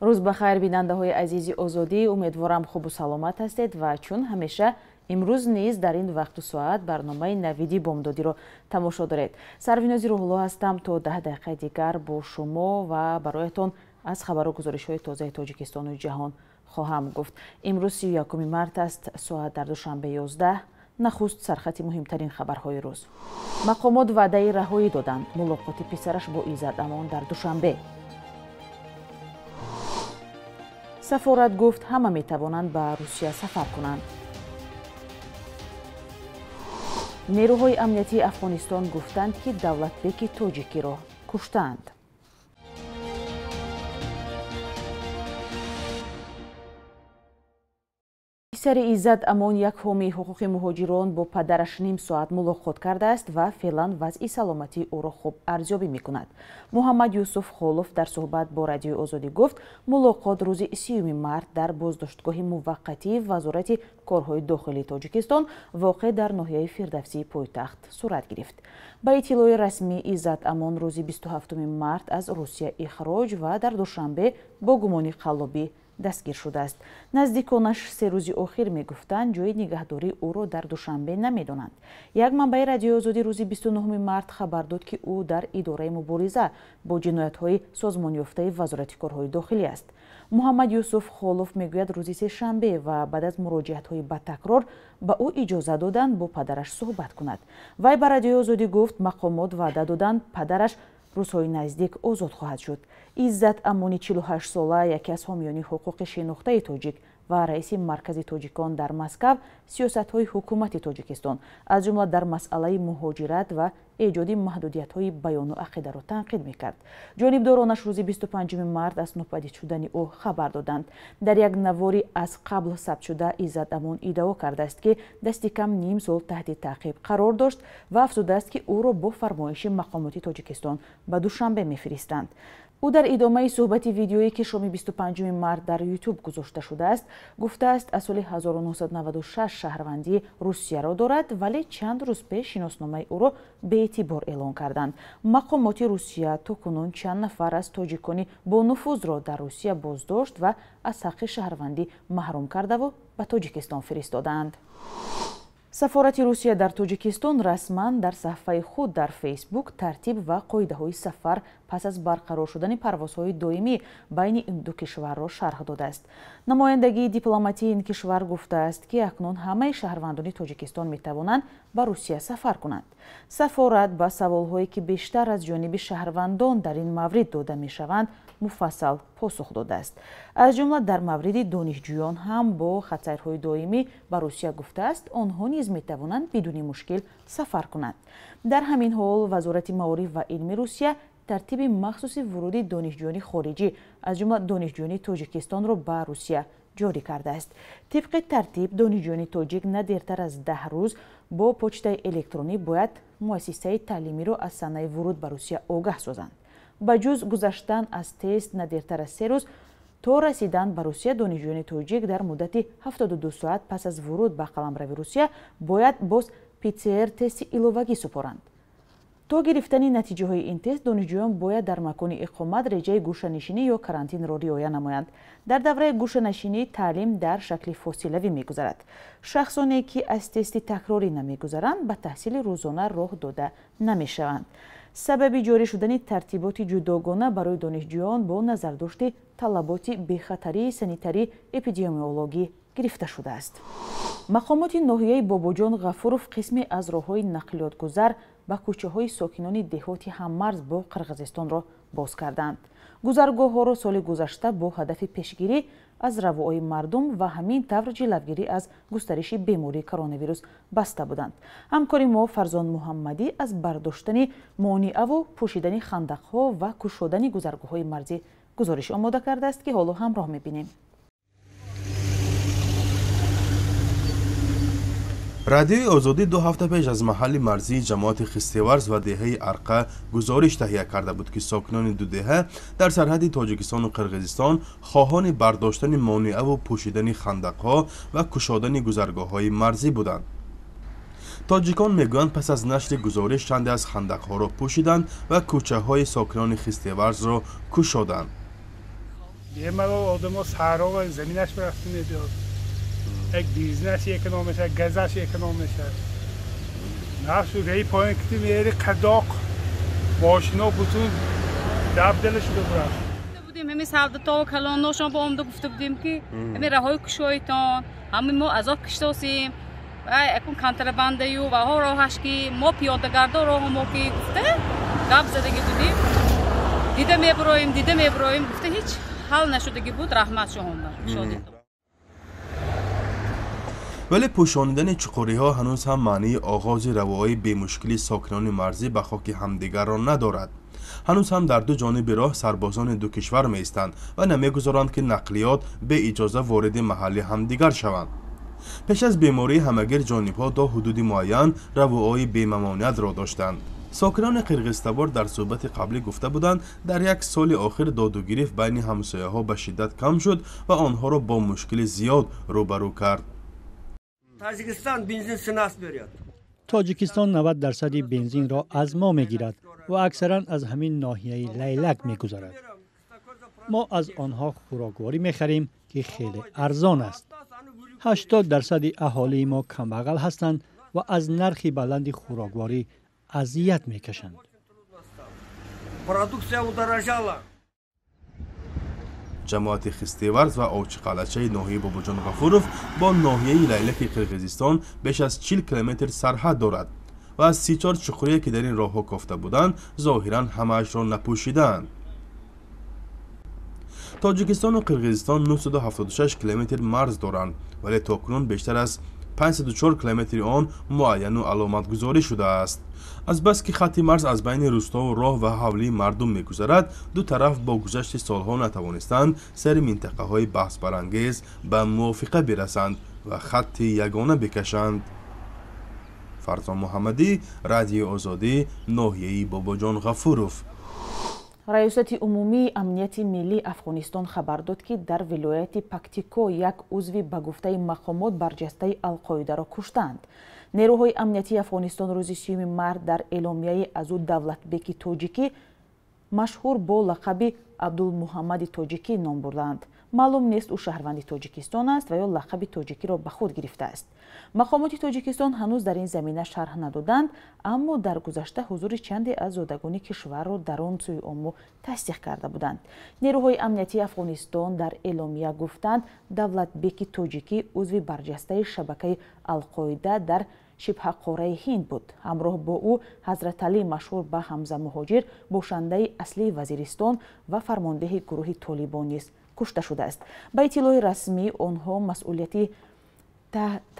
Рӯз ба хайр, бинандаҳои азизи Озодӣ. Умедворам, хубу саломат ҳастед ва чун ҳамеша имрӯз низ дар ин вақту соат барномаи Навиди бомдодиро тамошо доред. Сарвинози Рӯҳулло ҳастам. То 10 дақиқаи дигар бо шумо ва бароятон аз хабару гузоришҳои тозаи Тоҷикистону ҷаҳон хоҳам гуфт. Имрӯз 31 март аст, соат дар Душанбе 11. Нахуст сархати муҳимтарин хабарҳои рӯз. Мақомот ваъдаи раҳоӣ доданд. Мулоқоти писараш бо Иззат Амон дар Душанбе. Сафорат гуфт, ҳама метавонанд ба Русия сафар кунанд. Нерӯҳои амниятии Афғонистон гуфтанд, ки Давлатбеки тоҷикиро куштаанд. Писари Иззат Амон, як ҳомии ҳуқуқи муҳоҷирон, бо падараш ним соат мулоқот кардааст ва феълан вазъи саломатии ӯро хуб арзёбӣ мекунад. Муҳаммад Юсуф Холов дар суҳбат бо Радиои Озодӣ гуфт, мулоқот рӯзи 30 март дар боздоштгоҳи муваққатии Вазорати корҳои дохилии Тоҷикистон, воқеъ дар ноҳияи Фирдавсии пойтахт, сурат гирифт. Ба иттилои расмӣ, Иззат Амон рӯзи 27 март аз Русия ихроҷ ва дар Душанбе бо гумони қаллобӣ дастгир шудааст. Наздиконаш 3 рӯзи охир мегуфтанд, ҷои нигаҳдории ӯро дар Душанбе намедонанд. Як манбаи Радиои Озодӣ рӯзи 29 март хабар дод, ки ӯ дар идораи мубориза бо ҷиноятҳои созмонёфтаи Вазорати корҳои дохилӣ аст. Муҳаммад Юсуф Холов мегӯяд, рӯзи сешанбе ва баъд аз муроҷиатҳои ба такрор ба ӯ иҷоза доданд бо падараш суҳбат кунад. Вай ба Радиои Озодӣ гуфт, мақомот ваъда доданд, падараш рӯзҳои наздик озод хоҳад шуд. Иззат Амони 48 сола, яке аз ҳомиёни ҳуқуқи шинохтаи тоҷик ва раиси Маркази тоҷикон дар Москав, сиёсатҳои ҳукумати Тоҷикистон, аз ҷумла дар масъалаи муҳоҷират ва эҷоди маҳдудиятҳои баёну ақидаро танқид мекард. Ҷонибдоронаш рӯзи 25 март аз нопадид шудани ӯ хабар доданд. Дар як навори аз қабл сабтшуда Иззат Амон иддао кардааст, ки дасти кам ним сол таҳти таъқиб қарор дошт ва афзудааст, ки ӯро бо фармоиши мақомоти Тоҷикистон ба Душанбе мефиристанд. Ӯ дар идомаи суҳбати видеоӣ, ки шоми 25 март дар Ютуб гузошта шудааст, гуфтааст, аз соли 1996 шаҳрвандии Русияро дорад, вале чанд рӯз пеш шиносномаи ӯро беэътибор эълон карданд. Мақомоти Русия то кунун чанд нафар аз тоҷикони бонуфузро дар Русия боздошт ва аз ҳаққи шаҳрвандӣ маҳрум кардаву ба Тоҷикистон фиристодаанд. Сафорати Русия дар Тоҷикистон расман дар саҳфаи худ дар Фейсбук тартиб ва қоидаҳои сафар пас аз барқарор шудани парвозҳои доимӣ байни ин ду кишварро шарҳ додааст. Намояндагии дипломатии ин кишвар гуфтааст, ки акнун ҳамаи шаҳрвандони Тоҷикистон метавонанд ба Русия сафар кунанд. Сафорат ба саволҳое, ки бештар аз ҷониби шаҳрвандон дар ин маврид дода мешаванд, муфассал посух додааст. Аз ҷумла дар мавриди донишҷӯён ҳам бо хатсайрҳои доимӣ ба Русия гуфтааст, онҳо низ метавонанд бидуни мушкил сафар кунанд. Дар ҳамин ҳол Вазорати маориф ва илми Русия тартиби махсуси вуруди донишҷӯёни хориҷӣ, аз ҷумла донишҷӯёни Тоҷикистонро ба Русия ҷорӣ кардааст. Тибқи тартиб, донишҷӯёни тоҷик на дертар аз 10 рӯз бо почтаи электронӣ бояд муассисаи таълимиро аз санаи вуруд ба Русия огаҳ созанд. Ба ҷуз гузаштан аз тест на дертар аз 3 рӯз то расидан ба Русия, донишҷӯёни тоҷик дар муддати 72 соат пас аз вуруд ба қаламрави Русия бояд боз ПЦР тести иловагӣ супоранд. То гирифтани натиҷаҳои ин тест донишҷӯён бояд дар макони иқомат реҷаи гӯшанишинӣ ё карантинро риоя намоянд. Дар давраи гӯшанишинӣ таълим дар шакли фосилавӣ мегузарад. Шахсоне, ки аз тести такрорӣ намегузаранд, ба таҳсили рӯзона роҳ дода намешаванд. Сабаби ҷорӣ шудани тартиботи ҷудогона барои донишҷӯён бо назардошти талаботи бехатарии санитарӣ эпидемиологӣ гирифта шудааст. Мақомоти ноҳияи Бобоҷон Ғафуров қисме аз роҳҳои нақлиётгузар ба кӯчаҳои сокинони деҳоти ҳаммарз бо Қирғизистонро боз карданд. Гузаргоҳҳоро соли гузашта бо ҳадафи пешгирӣ аз равои мардум ва ҳамин тавр ҷилавгирӣ аз густариши бемории коронавирус баста буданд. Ҳамкори мо Фарзон Муҳаммадӣ аз бардоштани монеаву пӯшидани хандақҳо ва кушодани гузаргоҳҳои марзӣ гузориш омода кардааст, ки ҳоло ҳамроҳ мебинем. Радиои Озодӣ 2 ҳафта пеш аз маҳалли марзии ҷамоати Хистеварз ва деҳаи Арқа гузориш таҳия карда буд, ки сокинони ду деҳа дар сарҳади Тоҷикистону Қирғизистон хоҳони бардоштани монеаву пӯшидани хандақҳо ва кушодани гузаргоҳҳои марзӣ буданд. Тоҷикон мегӯянд, пас аз нашри гузориш чанде аз хандақҳоро пӯшиданд ва кӯчаҳои сокинони Хистеварзро кушоданд. Бемалол одамо саҳро ва заминаш рафта мебиёд. Як бизнес эконом мешавад, газаш эконом мешавад. Нархшу рей поин кити мери қадоқ, мошино бутун дабдала шуда бурафт. Будем ҳами савдато калонношон ба омда гуфта будем ки ҳами раҳои кушоитон, ҳами мо азоб киштосем, ва якун контрабандаю ваҳо роҳаш ки мо пиёдагардо роҳо мо ки гуфта гап задагӣ будем. Дида мебуроем, дида мебуроем гуфта ҳеҷ ҳал нашудагӣ буд. Раҳмат шоҳонба шодид. Вале пӯшонидани чуқуриҳо ҳанӯз ҳам маънии оғози равои бемушкили сокинони марзӣ ба хоки ҳамдигарро надорад. Ҳанӯз ҳам дар ду ҷониби роҳ сарбозони ду кишвар меистанд ва намегузоранд, ки нақлиёт беиҷоза вориди маҳалли ҳамдигар шаванд. Пеш аз бемории ҳамагир ҷонибҳо то ҳудуди муайян равои бемамониятро доштанд. Сокинони қирғизтабор дар суҳбати қаблӣ гуфта буданд, дар як соли охир додугирифт байни ҳамсояҳо ба шиддат кам шуд ва онҳоро бо мушкили зиёд рӯбарӯ кард. Таҷикистон бензин с нас берет. Тоҷикистон 90% бензинро аз мо мегирад ва аксаран аз ҳамин ноҳияи Лайлак мегузарад. Мо аз онҳо хӯрокворӣ мехарем, ки хеле арзон аст. 80% аҳолии мо камбағал ҳастанд ва аз нархи баланди хӯрокворӣ азият мекашанд. Продукция удорожала. Ҷамоати Хистеварз ва Овчиқалъачаи ноҳияи Бобоҷон Ғафуров бо ноҳияи Лайлаки Қирғизистон беш аз 40 километр сарҳад дорад ва аз 34 чуқурие, ки дар ин роҳҳо кофта буданд, зоҳиран ҳамаашро напӯшидаанд. Тоҷикистону Қирғизистон 976 километр марз доранд, вале то кунун бештар аз 504 километри он муайяну аломатгузорӣ шудааст. Азбаски хатти марз аз байни рӯстову роҳ ва ҳавлии мардум мегузарад, ду тараф бо гузашти солҳо натавонистанд сари минтақаҳои баҳсбарангез ба мувофиқа бирасанд ва хатти ягона бикашанд. Фарзон Муҳаммадӣ, Радиои Озодӣ, ноҳияи Бобоҷон Ғафуров. Раёсати умумии амнияти миллии Афғонистон хабар дод, ки дар вилояти Пактико як узви ба гуфтаи мақомот барҷастаи Алқоидаро куштанд. Нерӯҳои амниятии Афғонистон рӯзи 30 март дар эъломияи аз ӯ Давлатбеки тоҷикӣ машҳур бо лақаби Абдулмуҳаммади тоҷикӣ ном бурданд. Маълум нест, ӯ шаҳрванди Тоҷикистон аст ва ё лақаби тоҷикиро ба худ гирифтааст. Мақомоти Тоҷикистон ҳанӯз дар ин замина шарҳ надоданд, аммо дар гузашта ҳузури чанде аз зодагони кишварро дар он сӯи Ому тасдиқ карда буданд. Нерӯҳои амниятии Афғонистон дар эъломия гуфтанд, Давлатбеки тоҷикӣ узви барҷастаи шабакаи Алқоида дар шибҳақораи Ҳинд буд. Ҳамроҳ бо ӯ Ҳазраталӣ машҳур ба Ҳамза Муҳоҷир, бошандаи аслии Вазиристон ва фармондеҳи гурӯҳи Толибон низ кушта шудааст. Ба иттилои расмӣ, онҳо масъулияти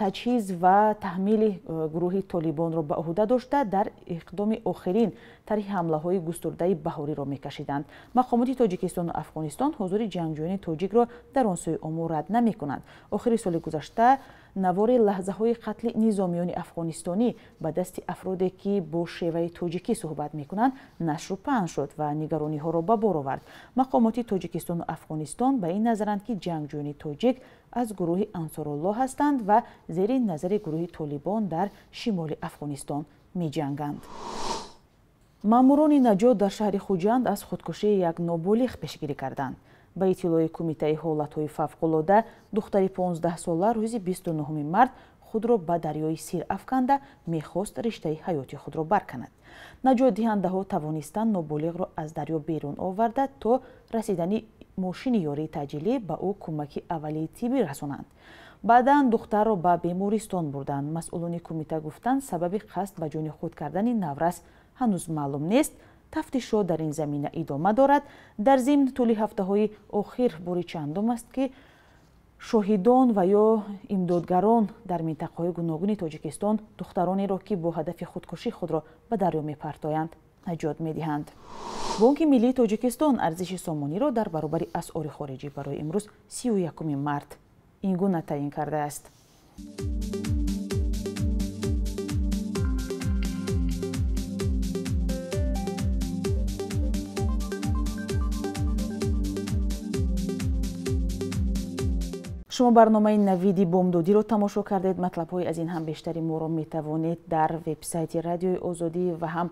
таҷҳиз ва таҳмили гурӯҳи Толибонро ба ӯҳда дошта, дар иқдоми охирин тарҳи ҳамлаҳои густурдаи баҳориро мекашиданд. Мақомоти Тоҷикистону Афғонистон ҳузури ҷангҷӯёни тоҷикро дар он сӯи Ому рад намекунанд. Охири соли гузашта навори лаҳзаҳои қатли низомиёни афғонистонӣ ба дасти афроде, ки бо шеваи тоҷикӣ суҳбат мекунанд, нашру паҳн шуд ва нигарониҳоро ба бор овард. Мақомоти Тоҷикистону Афғонистон ба ин назаранд, ки ҷангҷӯёни тоҷик аз гурӯҳи Ансоруллоҳ ҳастанд ва зери назари гурӯҳи Толибон дар шимоли Афғонистон меҷанганд. Маъмурони наҷот дар шаҳри Хуҷанд аз худкушии як ноболиғ пешгирӣ карданд. Ба иттилои Кумитаи ҳолатҳои фавқулода, духтари 15сола рӯзи 29 март худро ба дарёи Сир афканда мехост риштаи ҳаёти худро барканад. Наҷотдиҳандаҳо тавонистанд ноболиғро аз дарё берун оварда, то расидани мошини ёрии таъҷилӣ ба ӯ кӯмаки аввалии тиббӣ расонанд. Баъдан духтарро ба бемористон бурданд. Масъулони кумита гуфтанд, сабаби қасд ба ҷони худ кардани наврас ҳанӯз маълум нест. Тафтишот дар ин замина идома дорад. Дар зимн, тӯли ҳафтаҳои охир бори чандум аст, ки шоҳидон ва ё имдодгарон дар минтақаҳои гуногуни Тоҷикистон духтаронеро, ки бо ҳадафи худкушӣ худро ба дарё мепартоянд, наҷот медиҳанд. Бонки миллии Тоҷикистон арзиши сомониро дар баробари асъори хориҷӣ барои имрӯз 31 март ин гуна таъин кардааст. Шумо барномаи Навиди бомдодиро тамошо кардед. Матлабҳои аз ин ҳам бештари моро метавонед дар вебсайти Радиои Озодӣ ва ҳам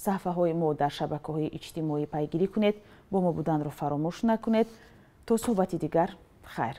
саҳифаҳои мо дар шабакаҳои иҷтимоӣ пайгирӣ кунед. Бо мо буданро фаромӯш накунед. То суҳбати дигар, хайр.